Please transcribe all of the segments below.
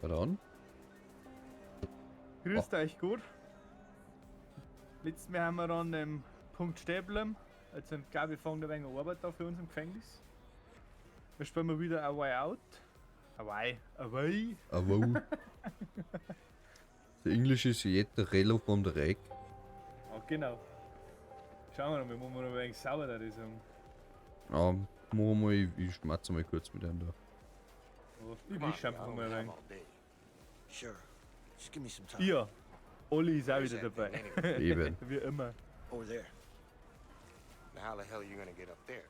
Na dann. Grüßt euch gut. Letztes Mal haben wir an dem Punkt stehen geblieben. Also, glaube ich, fangen ein wenig Arbeit da für uns im Gefängnis. Wir spielen mal wieder A Way Out. A Way. A Way. Ah, wow. The English is yet the Rello vom Dreck. Ah, genau. Schauen wir mal, muss man noch ein wenig sauber da sagen. Ja, machen wir mal, ich schmatze mal kurz mit einem da. Oh, ich wisch einfach mal ein wenig. Sure. Just give me some time. Ja, Olli ist auch wieder dabei. Eben. Wie immer. Over there. Now how the hell are you gonna get up there?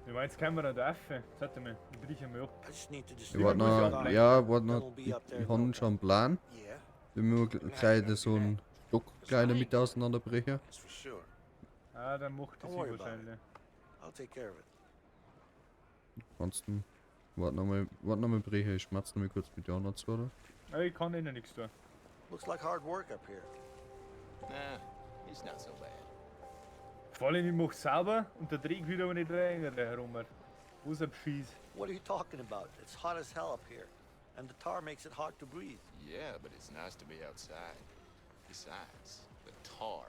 Wie meinst du, können wir da dürfen? Warte mal, ich brich einmal ab. I just need to Ich warte noch, ja, warte noch, ich habe schon einen Plan. Yeah, Wir müssen gleich so einen Stock gleich in der Mitte auseinanderbrechen. that's for sure. Ah, dann macht das Don't sie worry about wahrscheinlich. I'll take care of it. Ansonsten, warte noch mal, brechen, ich schmatze noch mal kurz mit den anderen zwei, oder? Aber ich kann eh noch nichts tun. Looks like hard work up here. Nah, it's not so bad. Vor allem, ich mach sauber und der Dreck wieder aber nicht rein herum. Wo ist ein Beschiss? What are you talking about? It's hot as hell up here. And the tar makes it hard to breathe. Yeah, but it's nice to be outside. Besides, the tar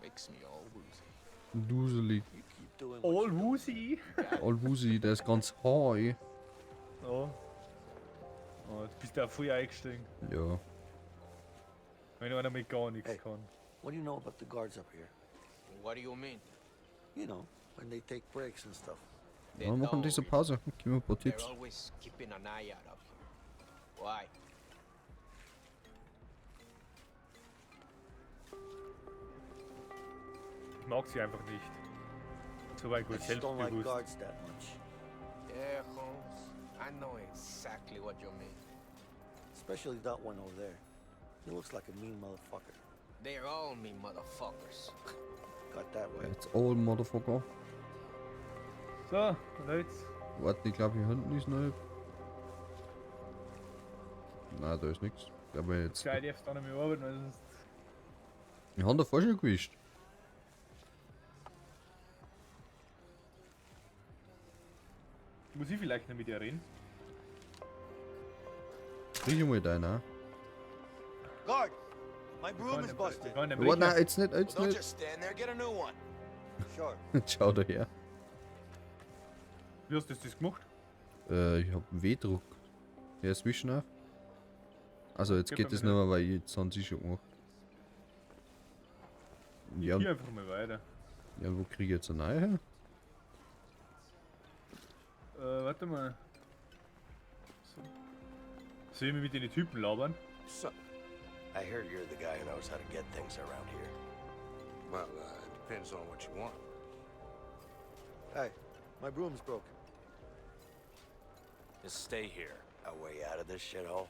makes me all woozy. Duselig. You keep doing what All you're doing. woozy? All woozy, der ist ganz high. Oh. Oh, jetzt bist du auch voll eingestiegen. Ja. Wenn einer mit gar nichts Hey. kann. What do you know about the guards up here? What do you mean? You know, when they take breaks and stuff. They Ja, machen diese know Pause. Gib mir ein paar They're Tipps. always keeping an eye out up here. Why? Ich mag sie einfach nicht. So weit I gut just don't like selbstbewusst. guards that much. Yeah, Holmes. I know exactly what you mean. Especially that one over there. He looks like a mean motherfucker. They're all mean motherfuckers. Got that way. It's all motherfucker. So, Leute. Warte, ich glaube hier hinten ist noch. Nein, da ist nichts. Aber jetzt. Gescheit darfst du auch noch mehr arbeiten, weil sonst. Ich hab davor schon gewischt. Muss ich vielleicht noch mit ihr reden? Riech mal deiner. Guard! My broom is busted. Kann den Warte, nein, Brecher. jetzt nicht, jetzt Well, don't nicht. just stand there. Get a new one. Sure. Schau daher. Wie hast du das gemacht? Ich hab einen W-Druck. Ja, ist wischen auf. Also jetzt Gib geht mir das mal nicht mehr, weil ich jetzt haben sie schon gemacht. Ja, Hier einfach mal weiter. ja, wo krieg ich jetzt eine neue her? Warte mal. So. Soll ich mich mit den Typen labern? So, I hear you're the guy who knows how to get things around here. well, it depends on what you want. Hey, my broom's broken. Just stay here. A way out of this shithole?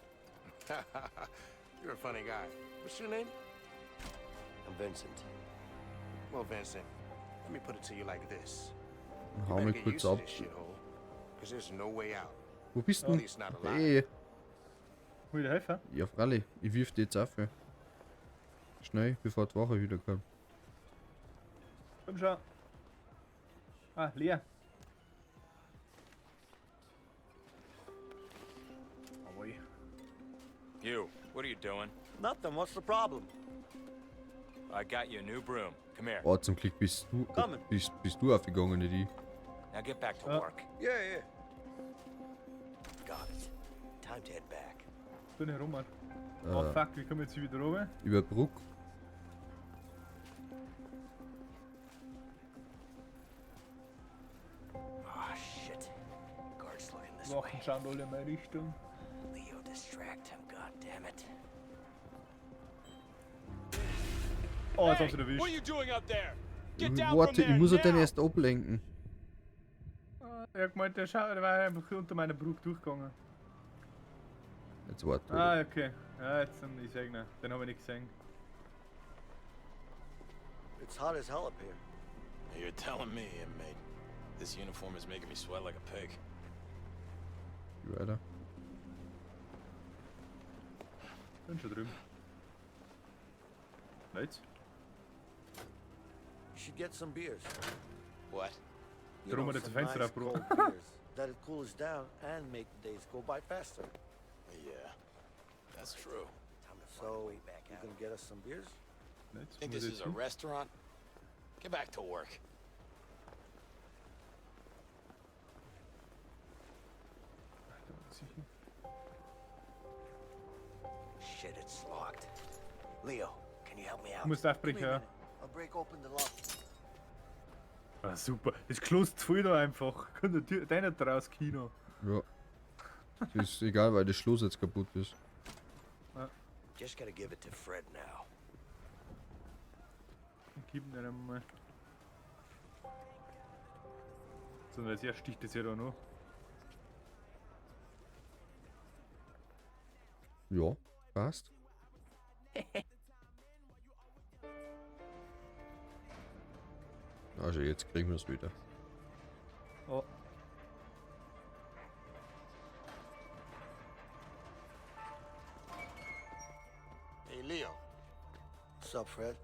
You're a funny guy. What's your name? I'm Vincent. Well, Vincent, let me put it to you like this. You Hau better mal get kurz used to ab. this shithole, 'cause there's no way out. Wo bist At denn? least not alive. Hey, Will ich dir helfen? ja freilich, ich wirf die jetzt auf. Schnell, bevor die Wache wieder kommt. Komm schon. Ah, leer. Jawohl. You, what are you doing? Nothing. What's the problem? I got you a new broom. Come here. Oh, zum Glück bist du, Kommen. bist du aufgegangen, nicht ich. Now get back to work. Yeah, yeah. Got it. Time to head back. Bin ich rum, Mann. Oh fuck, wie kommen wir jetzt hier wieder runter? Über Bruck. Ah, shit. Guard's looking this way. Wachen schauen alle in meine Richtung. Leo, distract him, goddammit. Oh, jetzt haben sie erwischt. What are you doing up there? Get down Warte, from ich there muss ja den now! erst ablenken. Er hat gemeint, der, schaut, der war einfach unter meiner Brücke durchgegangen. Jetzt warte. Ah, okay. Ja, jetzt ich seh ihn. Den habe ich nicht gesehen. It's hot as hell up here. You're telling me, inmate. This uniform is making me sweat like a pig. Geh weiter. Bin schon drüben. Leute. You should get some beers. What? You Drum know, hat some jetzt Fenster nice aufgebrochen. cold beers. That'd cool us down and make the days go by faster. Yeah, that's true. Time to find a So, way back you out. gonna get us some beers? Jetzt Think muss this ich is a hin. restaurant? Get back to work. Da muss ich hin. Shit, it's locked. Leo, can you help me Du out? musst Give me aufbrechen, a ja. minute. I'll break open the lock. Ah, super. Das Kloß zu viel da einfach. Kann der Tür, der nicht raus, Kino. Ja. Das ist egal, weil das Schloss jetzt kaputt ist. Just gotta give it to Fred now. Dann gib ihn einmal. Sondern als erst sticht das ja da noch. Ja, passt. Also jetzt kriegen wir es wieder. Oh. Hey, Leo. What's up, Fred?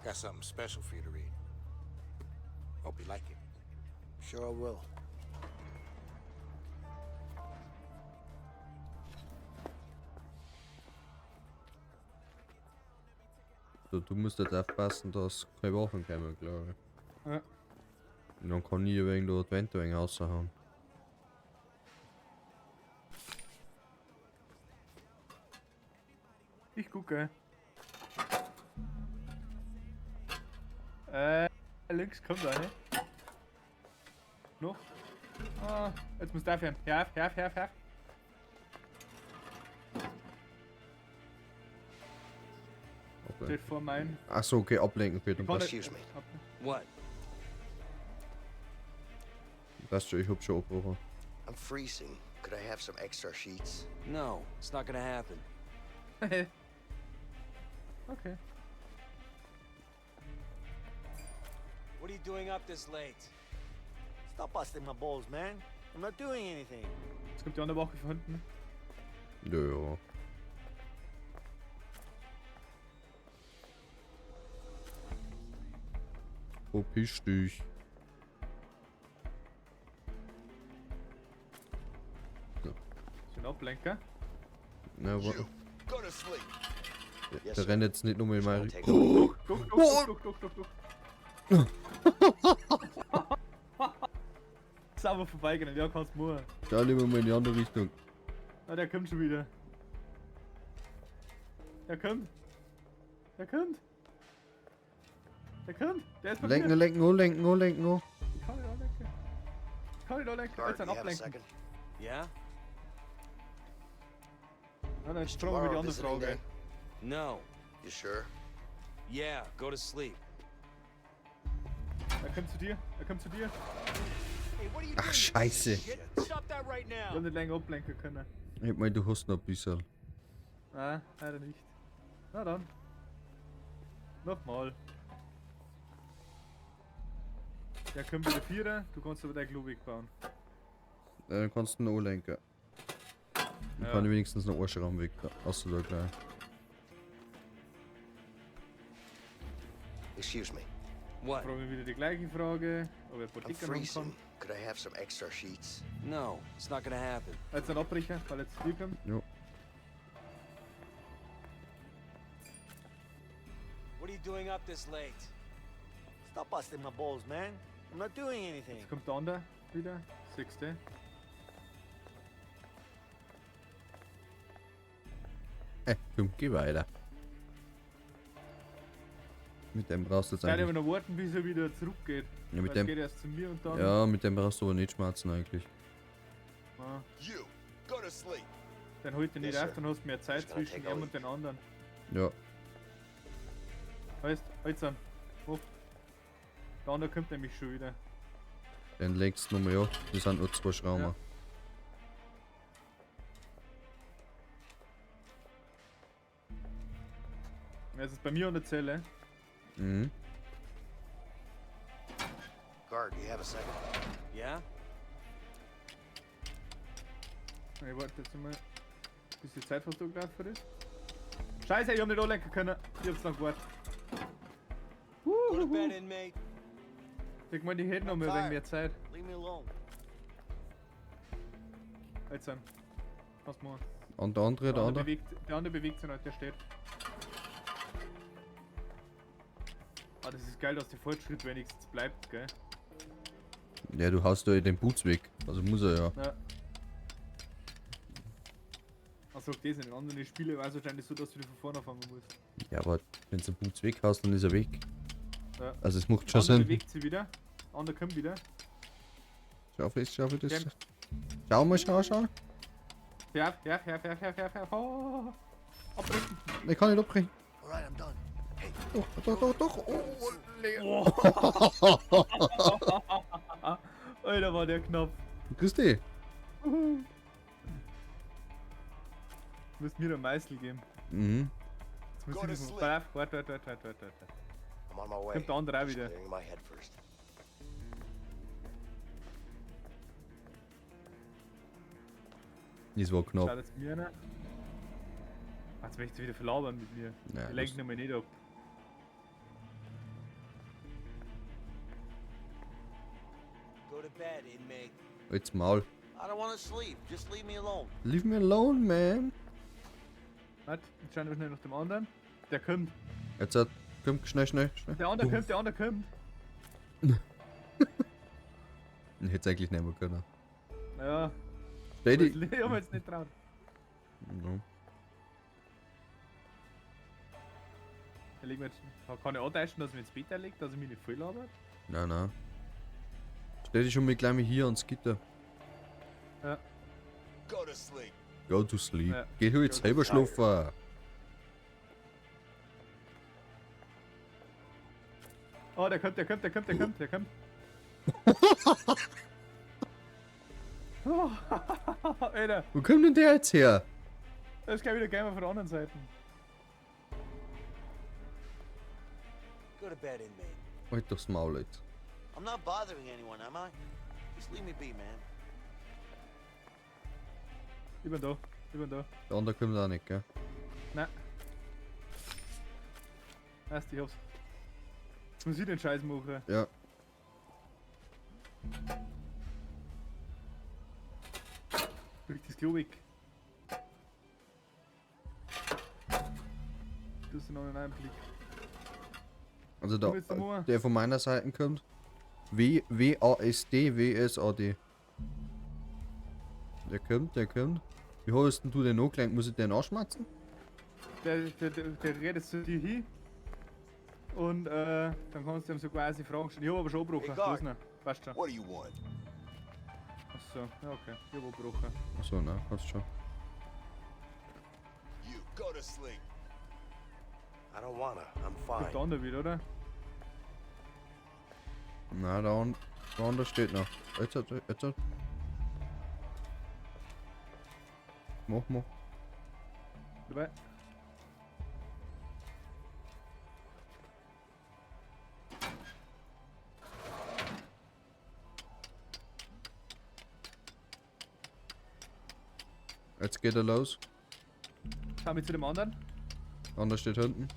Got something special for you to read. Hope you like it. Sure I will. So, du musst jetzt aufpassen, dass keine Waffen kommen, glaube ich. Ja. Und dann kann ich ein wenig da die Wände ein wenig raushauen. Ich gucke. Links kommt eine. Noch. Ah, jetzt musst du aufhören. Hör auf, hör auf, hör auf, hör auf. Ablenken. Steht vor meinen. Achso, okay, ablenken, Peter. Ich kann Passt, nicht- Excuse me. Ab- What? passt schon, ich hab schon abgebrochen. I'm freezing. Could I have some extra sheets? No, it's not gonna happen. Okay. What are you doing up this late? Stop busting my balls, man. I'm not doing anything. Jetzt kommt die andere Wache von hinten. Ja, ja. Verpiss dich. Schön Ablenker. Na, warte. Go to sleep. Yes, Der sir. rennt jetzt nicht nur in meine Just Richtung. gonna take a leak. Guck, guck, guck, guck, guck, guck, guck. Sauber vorbeigegangen, ja, kannst du machen. Da lieber mal in die andere Richtung. Ah, der kommt schon wieder. Der kommt. Der kommt. Der kommt. Der ist bei Lenken, mir. lenken, oh, lenken, oh, lenken, oh. Ich kann nicht anlenken. Ich kann nicht anlenken. Guard, Jetzt do ein you have a Ablenken. second? Yeah? Nein, nein, jetzt fragen wir die Tomorrow andere visiting Frage. day? No. You sure? Yeah, go to sleep. Er kommt zu dir. Er kommt zu dir. Hey, what are you Ach, scheiße. Stop that right Ich now. hab nicht länger ablenken können. Ich mein, du hast noch ein bisschen. Nein, leider nicht. Na dann. Nochmal. Der kommt wieder Vierer, du kannst aber dein Klo wegbauen. Dann kannst du ihn anlenken. Dann Ja. kann ich wenigstens noch einen Schrauben weg. Außer da gleich. Excuse me. What? Fragen wir wieder die gleiche Frage, ob er I'm Apotheker haben freezing. kann. Could I have some extra sheets? No, it's not gonna happen. Jetzt ein Abbrecher, weil er zu dir kommt. Ja. What are you doing up this late? Stop busting my balls, man. I'm not doing anything. Jetzt kommt der andere wieder. Sechste. Komm, geh weiter. Mit dem brauchst du jetzt Ich werde aber eigentlich. noch warten, bis er wieder zurückgeht. Ja, mit Weil es dem, geht erst zu mir und dann. ja, mit dem brauchst du aber nicht schmerzen eigentlich. Ah, You, go to sleep. dann holt er nicht Yes, auf, sir. dann hast du mehr Zeit Just gonna zwischen take a ihm und leak. den anderen. Ja. Heißt, halt zusammen. Mach. Der andere kommt nämlich schon wieder. Den legst du nochmal ja. Das sind nur zwei Schrauben. Ja. Es ist bei mir an der Zelle. Mhm. Guard, do you have a second? Yeah? Ich warte jetzt mal, bis die Zeit fast durchgelaufen ist. Scheiße, ich hab nicht anlenken können. Ich hab's noch gewartet. Go to bed, inmate. Ich meine, die hätten noch mal ein wenig mehr Zeit. Leave me alone. Jetzt dann. Kannst machen. Und der andere, der andere. Bewegt, der andere bewegt sich nicht, der steht. Ah, das ist geil, dass der Fortschritt wenigstens bleibt, gell? Ja, du haust da den Boots weg. Also muss er ja. Ja. Achso, das in den anderen Spielen war es wahrscheinlich so, dass du wieder von vorne anfangen musst. Ja, aber wenn du den Boots weg hast, dann ist er weg. Ja. Also es macht schon Andere Sinn. bewegt sich wieder. Andere kommt wieder. Schau, ich, schau, das. Gem. Schau mal, schau, schau. Ja, ja, ja, ja, ja, ja, ja. Oh. Abbrechen. Ich kann nicht abbrechen. Alright, I'm done. Hey, Doch, doch, doch, doch. Oh, leer. Alter, war der knapp. Grüß dich. Du musst mir einen Meißel geben. Mhm. Jetzt muss Go ich to das sleep. mal. Warte, warte, warte, warte, warte, warte. I'm on my way. Kommt der andere auch Just wieder. clearing my head first. Das war knapp. Schaut jetzt mir einer. Jetzt möchte ich wieder verlabern mit mir. Ja, ich lenke das- nochmal nicht ab. Go to bed, inmate. Jetzt Maul. I don't want to sleep. Just leave me alone. Leave me alone, man. Warte, jetzt schauen wir schnell nach dem anderen. Der kommt. Jetzt hat. Komm, schnell, schnell, schnell. Der andere kommt, der andere kommt. Ich hätte es eigentlich nicht mehr können. Ja, Stell dich. ich hab mir jetzt nicht traut. Ja. Ich leg mir jetzt, kann ich antäuschen, dass ich mich ins Bett legt, dass ich mich nicht voll labert? Nein, nein. Stell dich schon mal gleich mal hier ans Gitter. Ja. Go to sleep. Go to sleep. Ja. Geh halt Go to selber schlafen. Oh, der kommt, der kommt, der kommt, der kommt, der kommt. Oh, Alter, Wo kommt denn der jetzt her? das ist gleich wieder Gamer von der anderen Seite. Go to bed, inmate. Halt doch's Maul jetzt. I'm not bothering anyone, am I? Just leave me be, man. Ich bin da, ich bin da. Der andere kommt auch nicht, gell? Nein. Weißt du, ich hab's. Jetzt muss ich den Scheiß machen. Ja. Durch das Klo weg. Du hast noch einen Einblick. Also Komm jetzt mal. der von meiner Seite kommt. W, W, A, S, D, W, S, A, D. Der kommt, der kommt. Wie hast denn du den angelenkt? Muss ich den anschmatzen? Der redet zu dir hin. Und dann kannst du ihm so quasi Fragen stellen. Ich hab aber schon abgebrochen. Hey, guard. Los noch. Passt schon. What do you want? Achso, ja okay. Ich hab abgebrochen. Achso, nein, passt schon. You go to sleep. I don't wanna. I'm Kommt der fine. andere wieder, oder? Nein, der andere steht noch. Jetzt, jetzt, jetzt. Mach, mach. Dabei. Jetzt geht er los. Schauen wir zu dem anderen. Der andere steht hinten.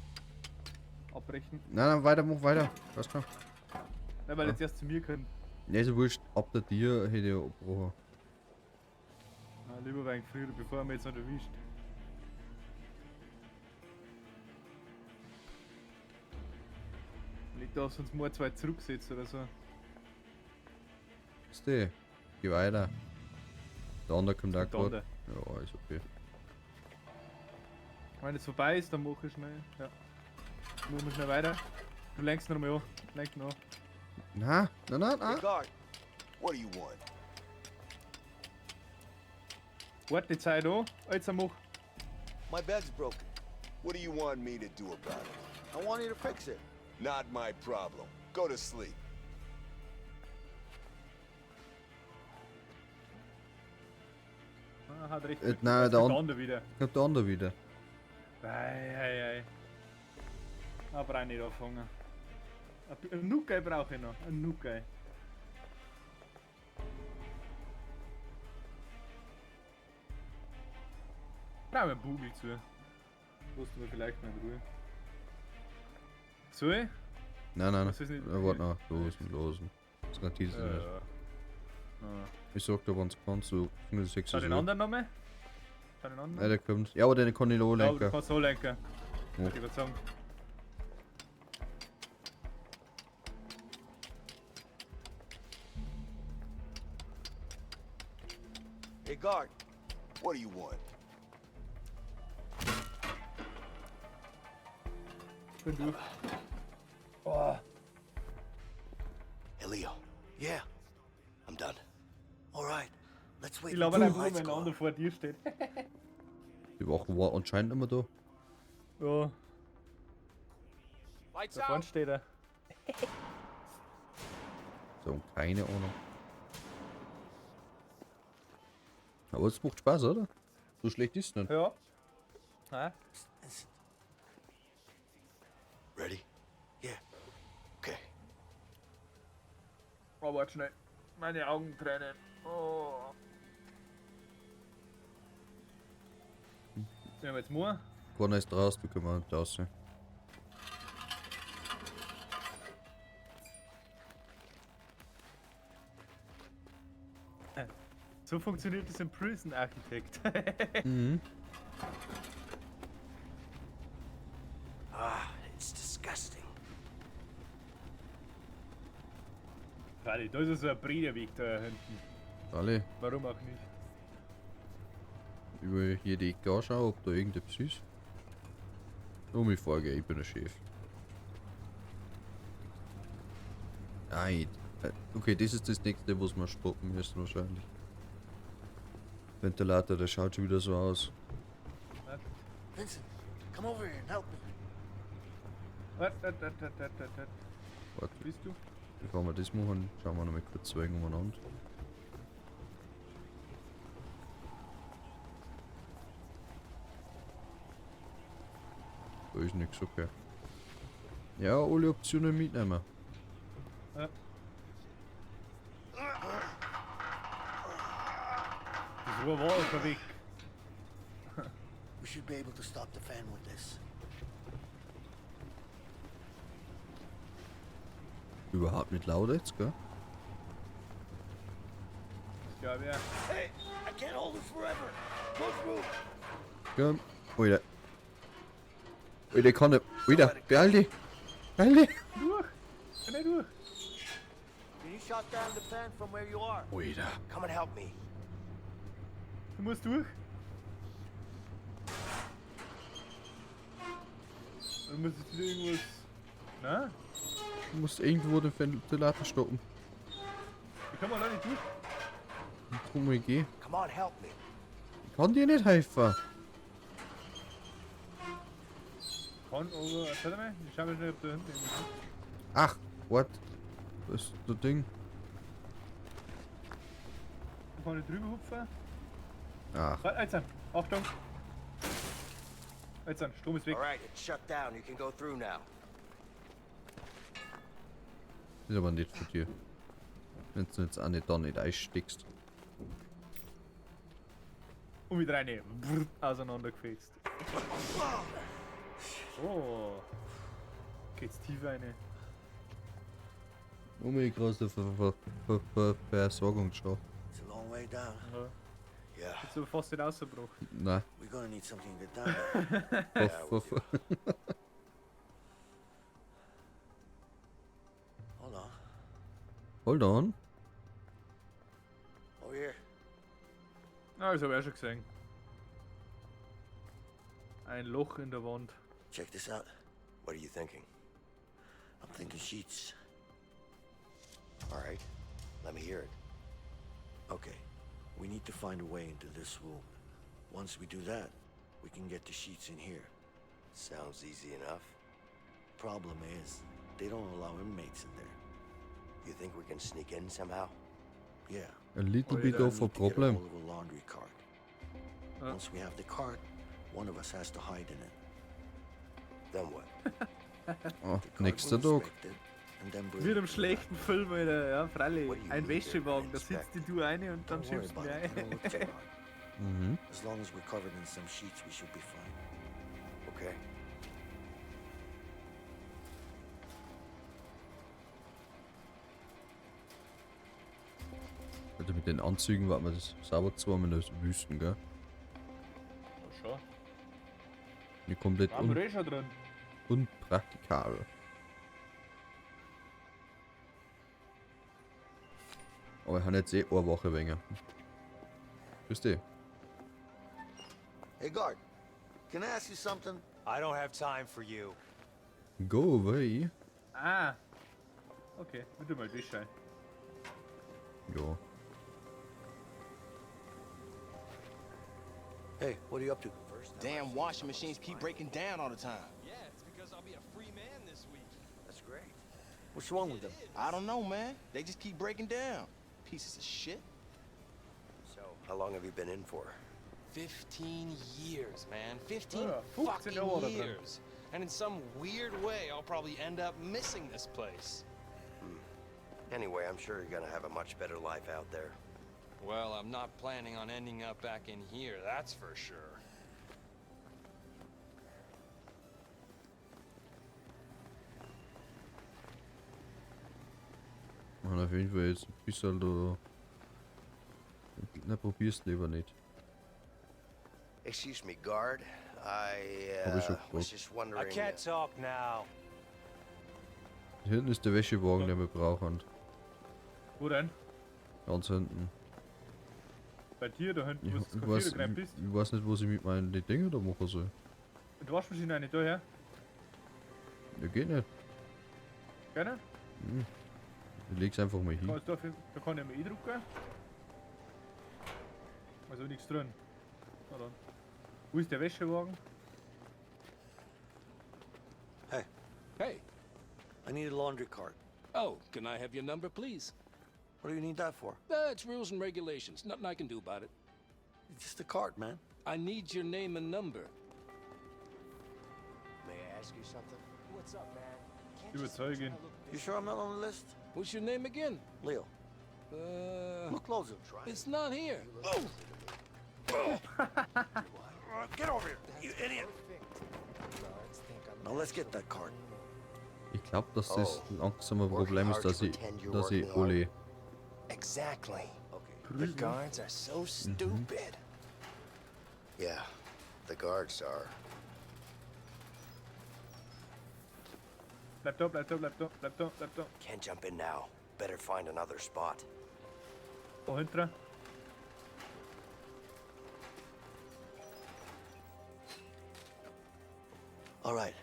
Abbrechen. Nein, nein, weiter, mach weiter. Passt schon. Nein, weil Ja. jetzt erst zu mir können. Ne, ist ja wurscht. Ab der Tier hätte ich abgebrochen. Na, lieber wenig früher, bevor er mich jetzt noch erwischt. Nicht, dass uns mal zwei zurücksetzt oder so. Ist die? Geh weiter. Der andere kommt auch Der gerade. andere. Ja, ist okay. Wenn es vorbei ist, dann mach ich schnell. Ja. Machen wir schnell weiter. Du lenkst noch mal an. Lenk noch an. Na, na, na, Hey, na. guard. What do you want? Warte die Zeit an. Jetzt mach. My bed's broken. What do you want me to do about it? I want you to fix it. Not my problem. Go to sleep. Ah, hat recht. Nein, Jetzt der kommt der an- andere wieder. Kommt der andere wieder. Ei, ei, ei. Aber auch nicht anfangen. Ein Nuckei brauche ich noch. Ein Nuckei. Brauchen wir einen Bugel zu. Lass du mir vielleicht mal in Ruhe. Soll ich? Nein, nein, Das ist nicht- nein. Warte noch. Losen, losen. Das rentiert sich Ja, nicht. ja. Ah. Ich sag dir, wenn's kannst, so 6 Schau den anderen nochmal. Schau den anderen. Ja, der kommt. Ja, aber den kann ich noch Ja, aber du lenken. kannst so lenken. Ja. Wollte ich grad sagen. Hey, guard. What do you want? Bin durch. Oh, Hey, Leo. Yeah. I'm done. All right. Let's wait ich glaube until einfach, the lights wenn go ein anderer out. vor dir steht. Die Wache war anscheinend immer da. Ja, Lights da vorne out. steht er. So, keine Ahnung. Aber es macht Spaß, oder? So schlecht ist es nicht. Ja. Nein. Vincent. Ready? Yeah. Okay. Oh, warte schnell. Meine Augen tränen. Oh. Sind wir jetzt morgen? Keiner ist draußen, wir können da raus. So funktioniert das im Prison Architect. Mhm. Ah, it's disgusting. Freilich, da ist ja so ein Brederweg da hinten. Alle Warum auch nicht? über jede Ecke anschauen, ob da irgendetwas ist. Um mich frage, ich bin der Chef. Nein. Okay, das ist das nächste, was wir stoppen müssen wahrscheinlich. Ventilator, der schaut schon wieder so aus. Vincent, come over here and help me. Warte, warte, warte, warte, warte. Warte, Bist du? bevor wir das machen, schauen wir noch mal kurz wegen umeinander. Da ist nichts, okay. Ja, alle Optionen mitnehmen. Ja. Das Rohr war auf dem Weg. We should be able to stop the fan with this. Überhaupt nicht laut jetzt, gell? Das glaube ich auch. Hey, I can't hold it forever. Go through. Komm. Alter. Alter, ich kann nicht. Alter, beeil dich. Beeil dich. Durch! Kann nicht durch! Can you shut down the fan from where you are? Alter. Come and help me. Du musst durch! Du musst jetzt wieder irgendwas. Na? Du musst irgendwo den Ventilator stoppen. Ich kann mal da nicht durch. Komm, ich geh. Come on, help me. Ich kann dir nicht helfen. Kann, aber. Warte mal, ich schau mal schnell, ob da hinten irgendwas ist. Ach, what? Das ist das Ding. Da kann ich drüber hupfen. Ach, Warte, jetzt an. Achtung! Jetzt an, Strom ist weg. All right, it's shut down. You can go through now. ist aber nicht von dir. Wenn du jetzt auch nicht da nicht einsteckst. Und wieder eine. Brrr, auseinandergefetzt. Oh. Geht's tief rein. Um mich große Versorgungsschacht. It's a long way down. Ja. Yeah. Jetzt so fast nicht rausgebracht. Nein. We're gonna need something to get down there. Ver- ver- Hold on. Hold on. Over here. Ah, das habe ich auch schon gesehen. Ein Loch in der Wand. Check this out. What are you thinking? I'm thinking sheets. All right. Let me hear it. Okay. We need to find a way into this room. Once we do that, we can get the sheets in here. Sounds easy enough. Problem is, they don't allow inmates in there. You think we can sneak in somehow? Yeah. A little Oh, bit yeah. of a Need to get a problem. hold of a laundry cart. Once we have the cart, one of us has to hide in it. Then what? Oh, The cart nächster will Tag. inspect it and then bring Wie it im to the schlechten Film, Alter. Ja, freilich. What do you Ein mean they're Wäschewagen, da gonna sitzt die inspect? du eine und dann Don't worry schiebst du about mir it. They ein. don't look too hard. Mhm. As long as we're covered in some sheets, we should be fine. Okay. Also mit den Anzügen war man das sauber zwar in der Wüsten, gell? Ja, schon. Nicht komplett Waren wir eh schon drin. unpraktikabel. Aber ich habe jetzt eh eine Woche weniger. Grüß dich. Hey, guard. Can I ask you something? I don't have time for you. Go away. Ah. Okay, bitte mal durchschauen. Ja. Hey, what are you up to? Damn washing machines keep breaking down all the time. Yeah, it's because I'll be a free man this week. That's great. What's wrong with them? I don't know, man. They just keep breaking down. Pieces of shit. So, how long have you been in for? 15 years, man. 15 Ja, 15 fucking Jahre da drin. years. And in some weird way, I'll probably end up missing this place. Anyway, I'm sure you're gonna have a much better life out there. Well, I'm not planning on ending up back in here, that's for sure. Man auf jeden Fall jetzt ein bisschen da. Na, probier's lieber nicht. Excuse me, guard. I Hab ich schon was gefragt. just wondering. I can't talk now. Da hinten ist der Wäschewagen, den wir brauchen. Wo denn? Ganz hinten. Bei dir da hinten, Ich, wo du ich, das weiß, Kaffee rein bist. ich weiß nicht, was ich mit meinen Dingen da machen soll. Und die Waschmaschine eine da her. Ja, geht nicht. Gerne? Ich leg's einfach mal hin. Kannst du da kann ich mal eindrucken. Also nichts drin. Na dann. Wo ist der Wäschewagen? Hey, Hey. I need a laundry cart. Oh, can I have your number, please? What do you need that for? It's rules and regulations. Nothing I can do about it. It's just a cart, man. I need your name and number. May I ask you something? What's up, man? Can't you Überzeugen. You sure I'm not on the list? What's your name again? Leo, look closer. It's not here. Get over here, you idiot! Now let's get that cart. Ich glaube, dass das Oh. langsam ein Working Problem ist, hard to dass ich, pretend you're dass ich working hard. alle. Exactly. Okay. The guards are so stupid. Yeah, the guards are. Bleib da, bleib da, bleib da, bleib da, bleib da. Can't jump in now. Better find another spot. Da hinten. All right.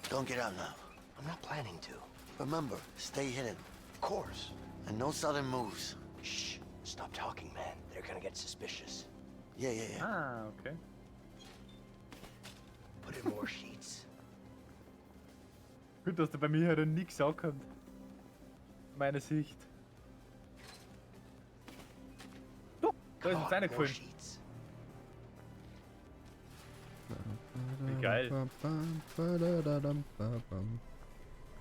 Don't get out now. I'm not planning to. Remember, stay hidden. Of course. And no sudden moves. Shh. Stop talking, man. They're gonna get suspicious. Yeah. Ah, okay. Put in more sheets. Gut, dass da bei mir hier nichts ankommt. Meine Sicht. Doch, da ist Come uns on, einer more gefallen. sheets. Wie geil.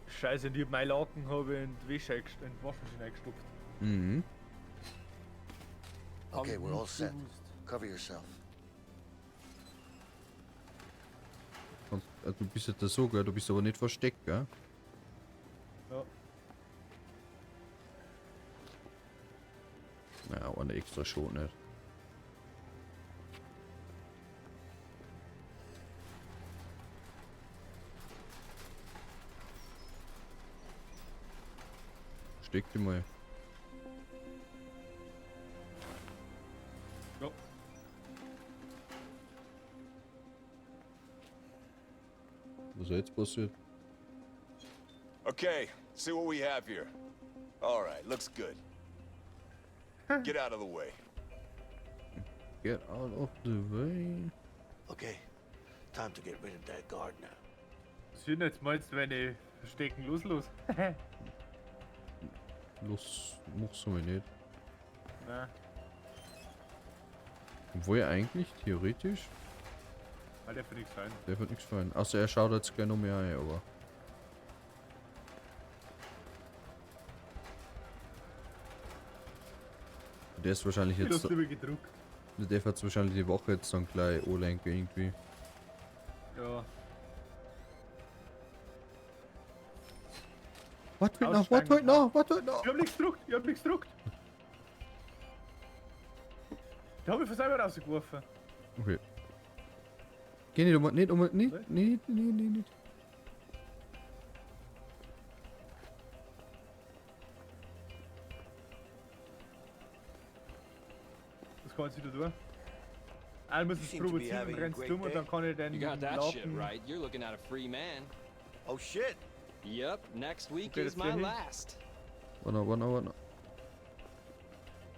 Scheiße, und ich hab meine Laken habe ich in die Wäsche in die Waschmaschine eingestopft. Mhm. Okay, we're all set. Gewusst. Cover yourself. Du bist ja da so, gell? Du bist aber nicht versteckt, gell? Ja. Naja, eine extra schon nicht. Steck die mal. Ja. Was ist jetzt passiert? Okay, see what we have here. All right, looks good. Get out of the way. Get out of the way. Okay. Time to get rid of that guard now. Was sind jetzt meinst du, wenn ich verstecken los los? Los, mach's mal nicht. Nein, Obwohl eigentlich, theoretisch, weil der für nichts sein. der wird nichts fallen. Außer er schaut jetzt gleich noch mehr ein, aber. Der ist wahrscheinlich Ich jetzt. hab's lieber gedruckt. Der wird wahrscheinlich die Woche jetzt dann gleich anlenken irgendwie. Ja. What wait noch? What wait noch? What wait noch? Ich hab nichts gedruckt, ich hab nichts gedruckt. Da hab ich von selber rausgeworfen. Okay. Geh nicht um, nicht um, nicht, nicht, nicht, nicht, nicht. Das kann jetzt wieder tun. Ah, du musst You es seem to be provozieren und having a rennst great dumm und day. dann kann ich den You got that shit Laken. right. You're looking at a free man. Oh shit! Yep, next week Okay, is das my hier hin. last. Warte, warte, warte.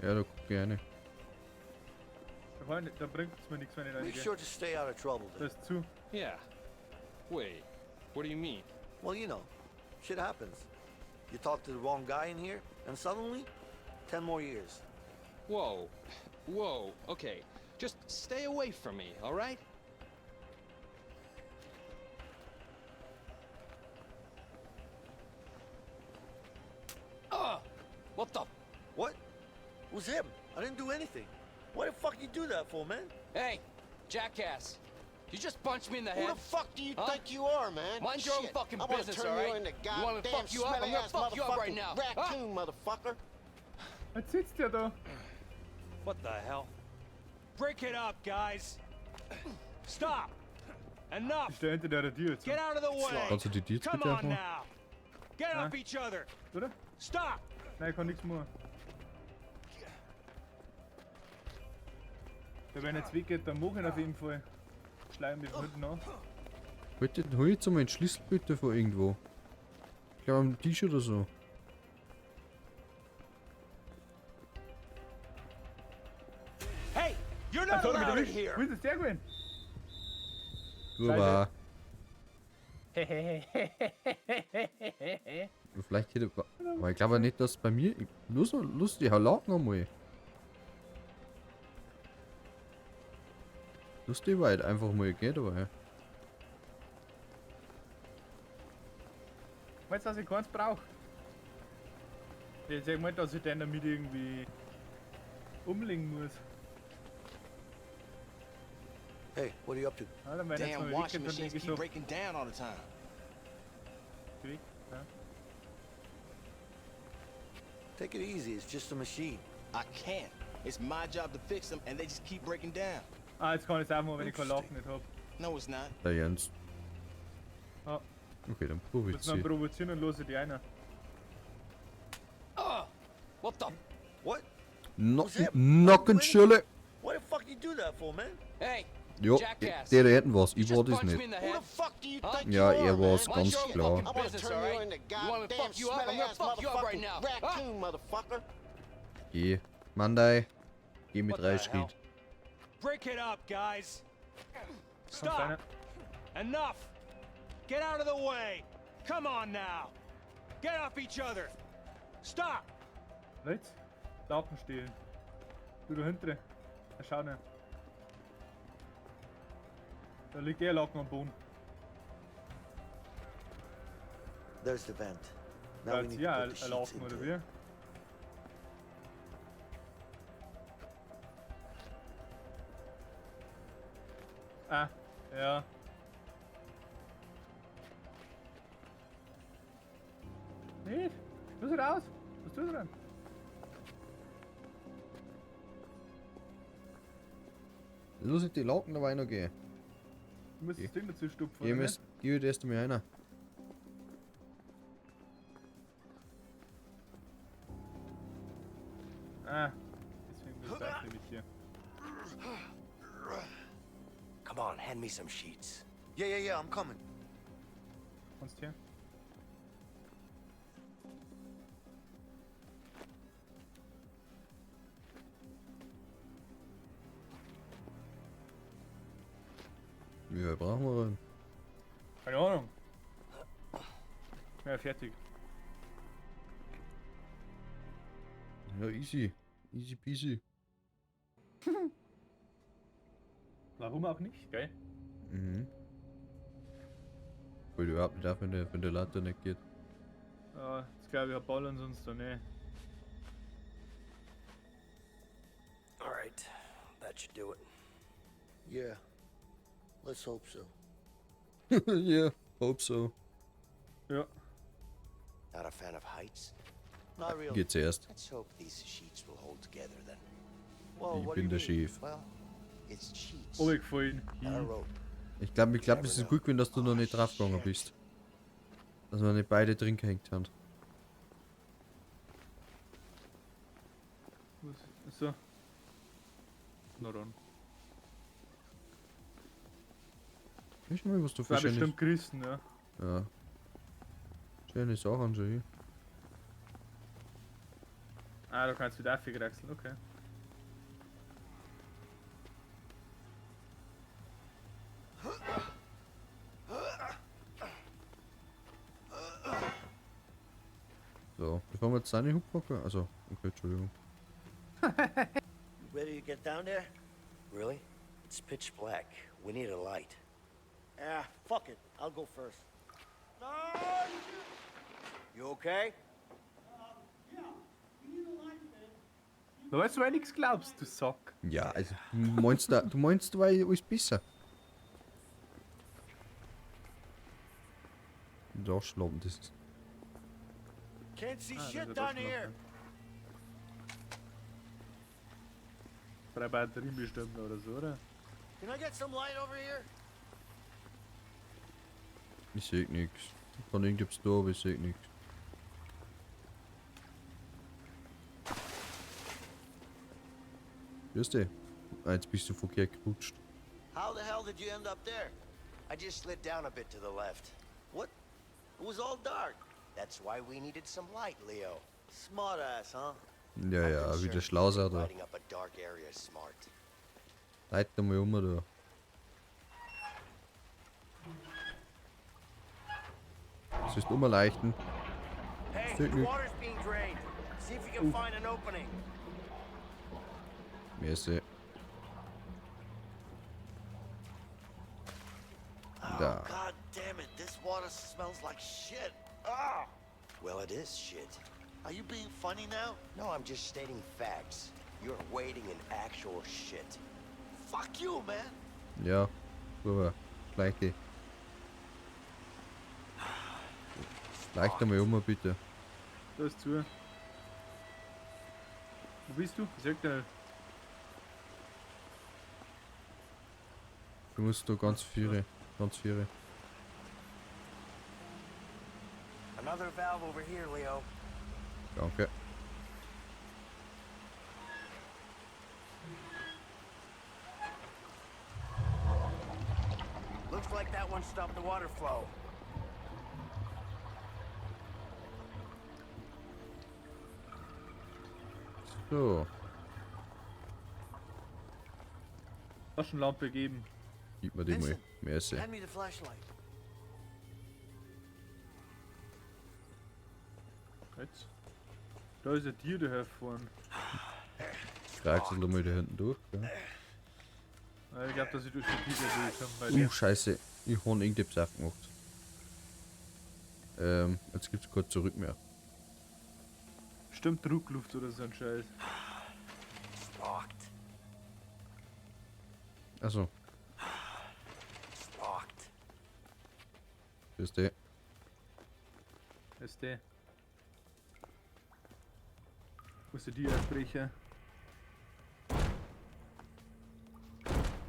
Ja, da guck gerne. Da, kann ich, da bringt es mir nichts, wenn ich da Make gehe. sure to stay out of trouble Da then. ist zu. Yeah. Wait, what do you mean? Well, you know, shit happens. You talk to the wrong guy in here, and suddenly, 10 more years. Whoa. Whoa, okay. Just stay away from me, all right? Ugh! What the? What? It was him. I didn't do anything. Why the fuck you do that for, man? Hey, jackass. You just punched me in the Who head. the fuck do you Huh? think you are, man? Mind your own Shit, fucking I wanna business, turn all you right? into You want me to goddamn fuck you up? I'm gonna smelly-ass fuck you up right motherfucking now. Huh? Raccoon, motherfucker. Jetzt sitzt der da. What the hell? Break it up, guys! Stop! Enough! Ist der hinter der Tür jetzt. Get out of the way! Kannst du die Tür jetzt Come bitte on aufmachen? now! Get Huh? off each other! Oder? Stop! Nein, ich kann nichts machen. Da wenn jetzt weggeht, dann mach ich ihn auf jeden Fall. Schleichen mich von hinten an. Hol jetzt mal einen Schlüssel bitte von irgendwo. Ich glaube am Tisch oder so. Hey! You're Jetzt not hat er mich allowed in erwischt. here! Wo ist das der gewesen? Du war. Vielleicht hätte. Aber ich glaube nicht, dass bei mir. Nur so lustig, hau Laken einmal. Lustig war halt einfach mal geht, aber ja. Weißt du, dass ich keins brauche? Ich sag mal, dass ich den damit irgendwie umlegen muss. Hey, what are you up to? Ja, dann wenn jetzt Damn mal washing weggeht, dann machines denke ich keep so. breaking down all the time. Weg, ja. Take it easy, it's just a machine. I can't. It's my job to fix them, and they just keep breaking down. Ah, jetzt kann ich es auch mal, wenn ich keinen Laken nicht hab. No, it's not. Der Jens. Ja. Okay, dann Muss man provozieren. provozieren und lose die einer. What the? What? No, Was him? Nockenschelle! Why the fuck you do that for, man? Hey, Jo, jackass. der da hinten war's. You Ich war just das punched nicht. me in the Who head. the fuck do you Huh? think Ja, you are, er war's, man? ganz Mind your own klar. fucking I wanna business, turn all you right? into You want me to goddamn fuck you up? I'm gonna smelly-ass fuck you up right motherfucking now. Huh? raccoon, motherfucker. Geh. Mandai. Geh mit What drei the hell? Schritt. Break it up, guys! Kommst Stop! einer. Enough! Get out of the way! Come on now! Get off each other! Stop! Leute, Laken stehlen. Du da hinten. Da schau nicht. Da liegt Laken am Boden. There's the vent. Now Da we ist need hier to ein put the sheets Laken, oder into wie? it. Ah, ja. Nicht? Los raus! Was tust du denn? Lass ich die Laken dabei noch gehen. Du musst das Ding dazu stupfen, Geh oder mir nicht? geh dir erst einmal einer. Ah, deswegen bin ich da mit hier. Come on, hand me some sheets. Yeah, I'm coming. Kannst hier? Wie viel brauchen wir denn? Keine Ahnung. Ja, fertig. Ja, easy. Easy peasy. Warum auch nicht, gell? Mhm. Weil überhaupt nicht auf, wenn der Latte nicht geht. Ja, jetzt glaube ich, hab Ball und sonst da nicht. All right, that should do it. Yeah. Let's hope so. Yeah, hope so. Ja. Not a fan of heights? Not really. Geht zuerst. Let's hope these sheets will hold together then. Well, Ich what do bin you der mean? Chef. Well, it's sheets. Runtergefallen. Not a Hi. rope. Ich glaub, es ist gut gewesen, dass du noch nicht draufgegangen bist. Dass wir nicht beide drin gehängt haben. Was? So. Na dann. Weißt du mal, was du Das für war schöne, bestimmt gerissen, ja. ja, schöne Sachen schon hier. Ah, du kannst wieder aufkraxeln, okay. So, bevor wir jetzt seine Huckbocke. Also, okay, Entschuldigung. Ready to get down there? Really? It's pitch black. We need a light. Ah, fuck it. I'll go first. You okay? Da weißt du, weil nichts glaubst, du Sack. Ja, also, du meinst, weil alles besser. Da schlappen das ist. Can't see Ah, das shit ist down ja here. Drei Batterien bestimmt oder so, oder? Can I get some light over here? Ich seh nix. Von irgendetwas da, aber ich seh nix. Grüß dich. Ah, jetzt bist du verkehrt gerutscht. How the hell did you end up there? I just slid down a bit to the left. What? It was all dark. That's why we needed some light, Leo. Smart ass, huh? Ja, I'm ja, wieder concerned schlau sein da. Lighting up a dark area is smart. Leit mal um da. Das ist immer leichten. Hey, Steht the nicht. water's being drained. See if you can find an opening. Merci. Da. Oh, God damn it. This water smells like shit. Ah! Well, it is shit. Are you being funny now? No, I'm just stating facts. You're wading in actual shit. Fuck you, man. Ja, rüber. Schleich dich. Leicht einmal um, bitte. Da ist zu. Wo bist du? Ich sag dir nicht. Du musst da ganz viele. Ganz viele. Another valve over here, Leo. Danke. Looks like that one stopped the water flow. So, Taschenlampe geben. gib mir die mal. Vincent, Merci. Hand me the flashlight. Jetzt. Da ist ein Tier daherfahren. Kraxel mal da hinten durch. Gell? Ja, ich glaube, dass ich durch die Tiger durchkomme. Weil Scheiße. Ich hab irgendetwas aufgemacht. Jetzt gibt's kein Zurück mehr. Bestimmt Druckluft oder so ein Scheiß. It's locked. Also, It's locked. grüß dich. SD. Musst du die aufbrechen?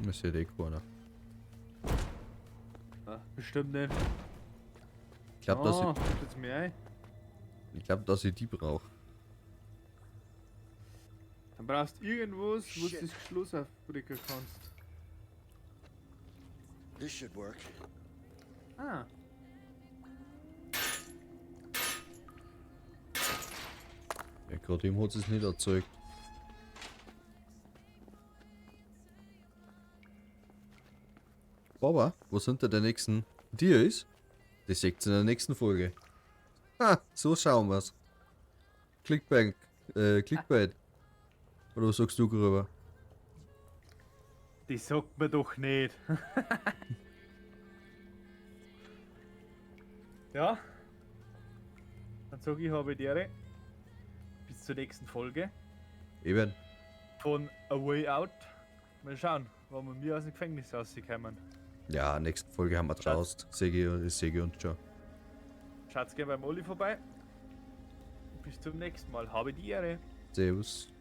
Mir sieht eh keiner. Ah, bestimmt nicht. Ich glaube, dass oh, kommt jetzt mehr ein. ich, ich glaub, dass ich die brauche. Dann brauchst du irgendwas, wo du Shit. das Schloss aufbrechen kannst. This should work. Ah. Ja, gerade eben hat es nicht erzeugt. Aber, was hinter der nächsten Tier ist, das seht ihr in der nächsten Folge. Ha, so schauen wir's. Clickbait, Clickbait. Oder was sagst du, Gröber? Das sagt man doch nicht. Ja. Dann sage ich, habe die Ehre. Bis zur nächsten Folge Eben. von A Way Out. Mal schauen, wann wir aus dem Gefängnis rauskommen. Ja, nächste Folge haben wir draußen. Sehe ich uns schon. Schaut gerne beim Olli vorbei. Bis zum nächsten Mal. Habe die Ehre. Servus.